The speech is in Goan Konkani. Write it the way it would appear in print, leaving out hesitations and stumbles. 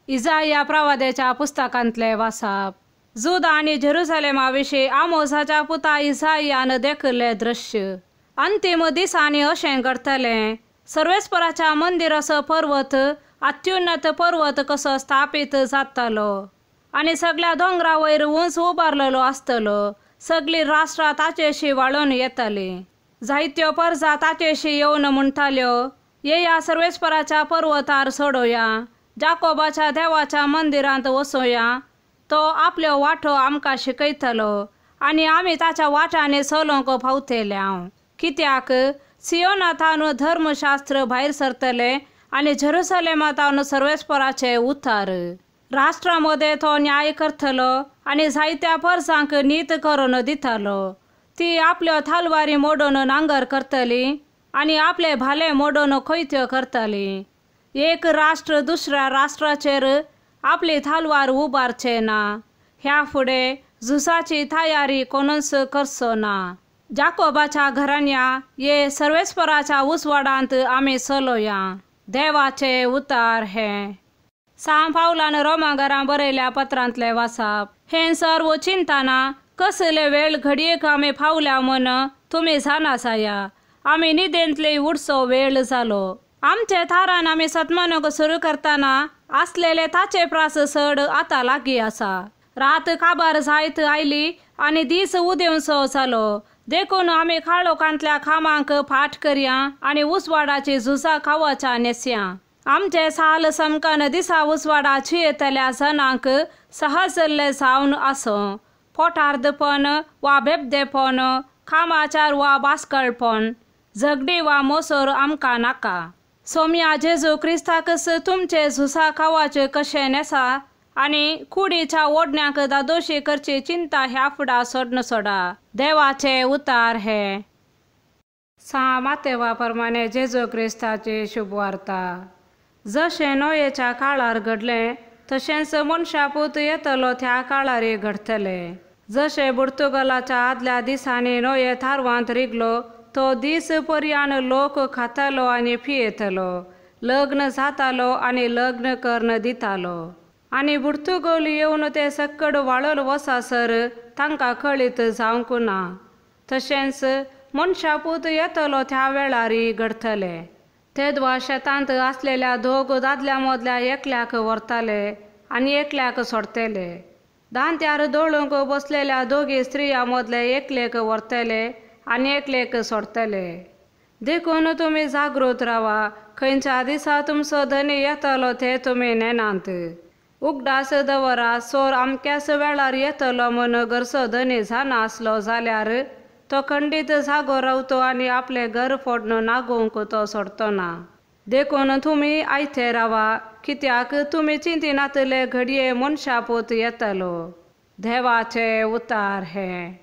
इजाया प्रवाद्याच्या पुस्तकांतले वासाप. जुदा आनी जेरुसलेमा विशीं आमोसाच्या पुता इजायान देखिल्लें दृश्य. अंतीम दिसांनी अशें घडटलें, सर्वेस्पराच्या मंदिराचो पर्वत अत्युन्नत पर्वत कसो स्थापीत जातलो आनी सगल्या दोंगरा वयर उंच उबारलेलो आसतलो. सगळीं राष्ट्रां ताचेशी वाळून येतालीं. जायत्यो परजा ताचेशी येवन म्हणटाल्यो, येया सर्वेस्पराच्या पर्वतार सोडोया, जाकोबाच्या देवाच्या मंदिरांत वसोया. तो आपल्यो वाटो आमकां शिकयतलो आनी आमी ताच्या वाटांनी चलोवंक पावतले. कित्याक सियोनाथान धर्मशास्त्र भायर सरतले आनी जेरुसलेमांत सर्वेस्पराचे उतार. राष्ट्रां मदें तो न्याय करतलो आनी जायत्या परजांक नीत करून दितलो. ती आपल्यो थालवारी मोडून नांगर करतली आनी आपले भाले मोडून कोयत्यो करतली. एक राष्ट्र दुसऱ्या राष्ट्राचेर आपली थालवार उबारचे ना. ह्या फुडें झुजाची तयारी कोणूच करचो ना. जाकोबाच्या घराण्या ये सर्वेस्पराच्या उजवाडांत आमी चलोया. देवाचे उतार हे. सांव पावलान रोमांगरां बरयल्या पत्रांतले वासाप. हें सर्व चिंतना कसले वेळ घडयेक आमी पावल्या म्हूण तुमी जाणा जाया. आमी निदेंतले उडचो वेळ जालो. आमचे थारान आमी सतमानूक सुरू करतना आसलेले ताचे प्रास चड आतां लागीं आसा. रात काबार जायत आयली आनी दीस उदेवचो जालो. देखून आमी काळोखांतल्या कामांक फाट करया आनी उजवाडाची झुजा खावच्या न्हेसया. आमचे साल समकान दिसा उजवाडा चियेतल्या जणांक सहजल्ले जावन आसूं. पोटार्दपण वा बेबदेपण, कामाचार वा बास्कळपण, झगडी वा मोसोर आमकां नाका. सोम्या जेजू क्रिस्ताकच तुमचे झुजा खावाचे कशें न्हेसा आनी कुडीच्या ओडण्याक दादोशी करची चिंता ह्या फुडा सोडन सोडा. देवाचे उतार हे. सा मातेवा प्रमाणे जेजू क्रिस्ताची शुभवार्ता. जशें नोयेच्या काळार घडलें तशेंच मनशा पूत येतलो त्या काळारय घडटलें. जशें पुर्तुगालाच्या आदल्या दिसांनी नोये थारवांत रिगलो तो दीस पर्यान लोक खातालो आनी पियेतलो, लग्न जातालो आनी लग्न करून दितालो. आनी पुर्तुगोल येवन ते सक्कड वाळोल वसासर तांकां कळीत जावंक ना. तशेंच मनशा पूत येतलो त्या वेळारय घडटलें. तेदवा शेतांत आसलेल्या दोग दादल्या मदल्या एकल्याक व्हरताले आनी एकल्याक सोडटले. दांत्यार दळूंक बसलेल्या दोगी स्त्रियां मदले एकलेक व्हरतले आनी एकलेक सोडटले. देखून तुमी जागृत रावा. खंयच्या दिसा तुमचो धनी येतलो ते तुमी नेनात. उगडास दवरा, चोर अमक्याच वेळार येतलो म्हूण घरचो धनी जाणा आसलो जाल्यार तो खंडीत जागो रावतो आनी आपलें घर फोडून नागोवंक तो सोडतो ना. देखून तुमी आयते रावा, कित्याक तुमी चिंतिनातले घडये मनशा पूत येतलो. देवाचे उतार हे.